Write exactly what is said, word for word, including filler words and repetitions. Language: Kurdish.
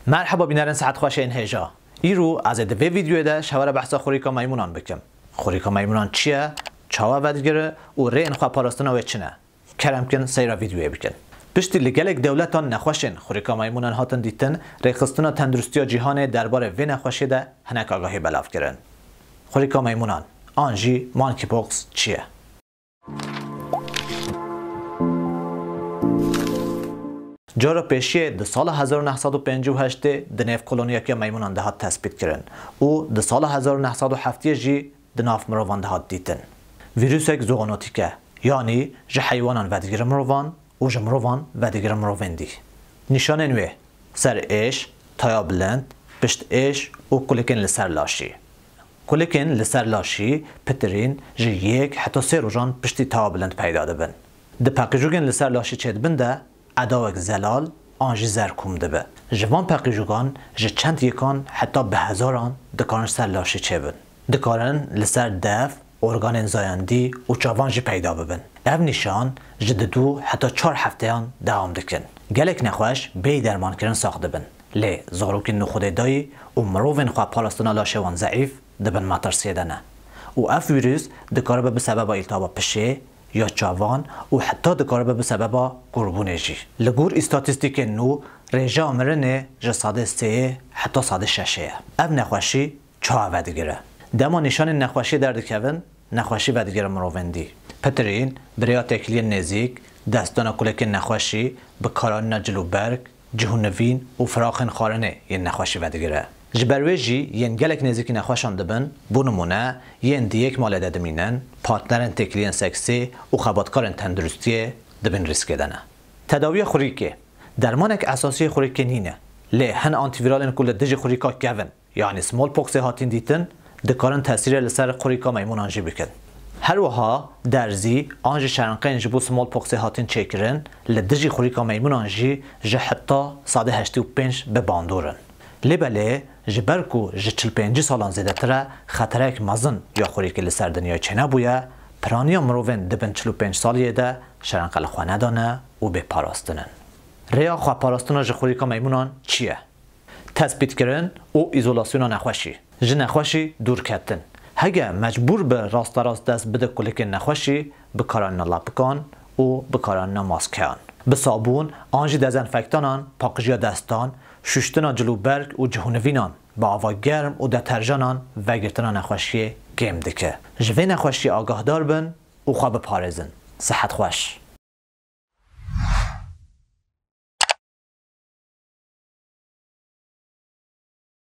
Merheba bînerên Sehet Xweş ên hêja. Îro ez ê di vê vîdeoyê de ji hewe re behsa xurîka meymûnan bikim. Xurîka meymûnan çi ye, çawa vedigire û rêyên xweparastina wê çi ne? Kerem kin seyra vîdeoyê bikin. Piştî li gelek dewletan nexweşên xurîka meymûnan hatin dîtin, rêxistina tenduristiya cîhanê derbarê vê nexweşê de hinek agahî belav kirin. Xurîka meymûnan an jî monkeypox çi ye? Cara pêşiyê di sala hezar û neh sed û pêncî û heştê di nêv koloniyeke meymûnan de hat tespît kirin û di sala hezar û neh sed û heftiyê jî di nav mirovan de hat dîtin. Vîrusek zoonotîk e, yanî ji heywanan vedigire mirovan û ji mirovan vedigire mirovên dî. Nîşanên wê: ser êş, taya bilind, pişt êş û kulikên li ser laşî. Kulikên li ser laşî pitirîn ji yek heta sê rojan piştî taya bilind peyda dibin. Di peqîjûkên li ser laşî çêdibin de edawek zelal an jî zer kûm dibe. Ji van peqîjûkan ji çend yekan heta bi hezaran dikarin ji ser laşî çêbin. Dikarin li ser dev, organên zayendî û çavan jî peyda bibin. Ev nîşan ji di du heta çar hefteyan dewam dikin. Gelek nexweş bêyî dermankirin sax dibin. Lê zarokên nûxudê dayî û mirovên xwe parastina laşê wan zeîf dibin metirsiyê de ne. Û ev vîrus dikaribe bi sebeba îltihaba pişê ya çavan û heta dikaribe bi sebeba kûrbûnê jî. Li gor îstatîstîkên nû rêjeya mirinê ji sedê sêyê heta sedê şeşê ye. Ev nexweşî çawa vedigire? Dema nîşanên nexweşiyê derdikevin, nexweşî vedigire mirovên dî. Pitirîn, bi rêya têkiliyên nêzîk, destdana kulekên nexweşî, bi karanîna cil û berg, cih û nivîn û firaxên xwarinê yên nexweşî vedigire. Ji ber wê jî yên gelek nêzîkî nexweşan dibin, bo nimûne, yên di yek malê de dimînin, partnerên têkiliyên seksî û xebatkarên tenduristiyê di bin rîskê de ne. Tedawiya xurîkê. Dermanek esasî yê xurîkê nîne, lê hin antîvîralên ku li dijî xurîka kevin, yanî smallpoxê hatîn dîtin, dikarin tesîrê li ser xurîka meymûnan jî bikin. Her wiha derzî an jî şerenqeyên ji bo smallpoxê hatîn çêkirin, li dijî xurîka meymûnan jî ji heta sedê heştê û pênc bi bandor in. Lê belê ji ber ku ji çil pêncî salan zêdetir e, xeterek mezin ya xurîkê li ser dinyayê çênebûye, piraniya mirovên di bin çil û pênc saliyê de şerenqe li xwe nedane û bê parastin in. Rêya xweparastina ji xurîka meymûnan çi ye? Tespîtkirin û îzolasyona nexweşî. Ji nexweşî dûrketin. Hege mecbûr bi rasterast dest bide kulikên nexweşî, bikaranîna lapikan û bikaranîna maskeyan. Bi sabûn an jî dezenfektanan paqijiya destan, şuştina cil û berg û cih û nivînan, bi ava germ û deterjanan vegirtina nexweşiyê kêm dike. Ji vê nexweşiyê agahdar bin û xwe biparêzin. Sehet xweş.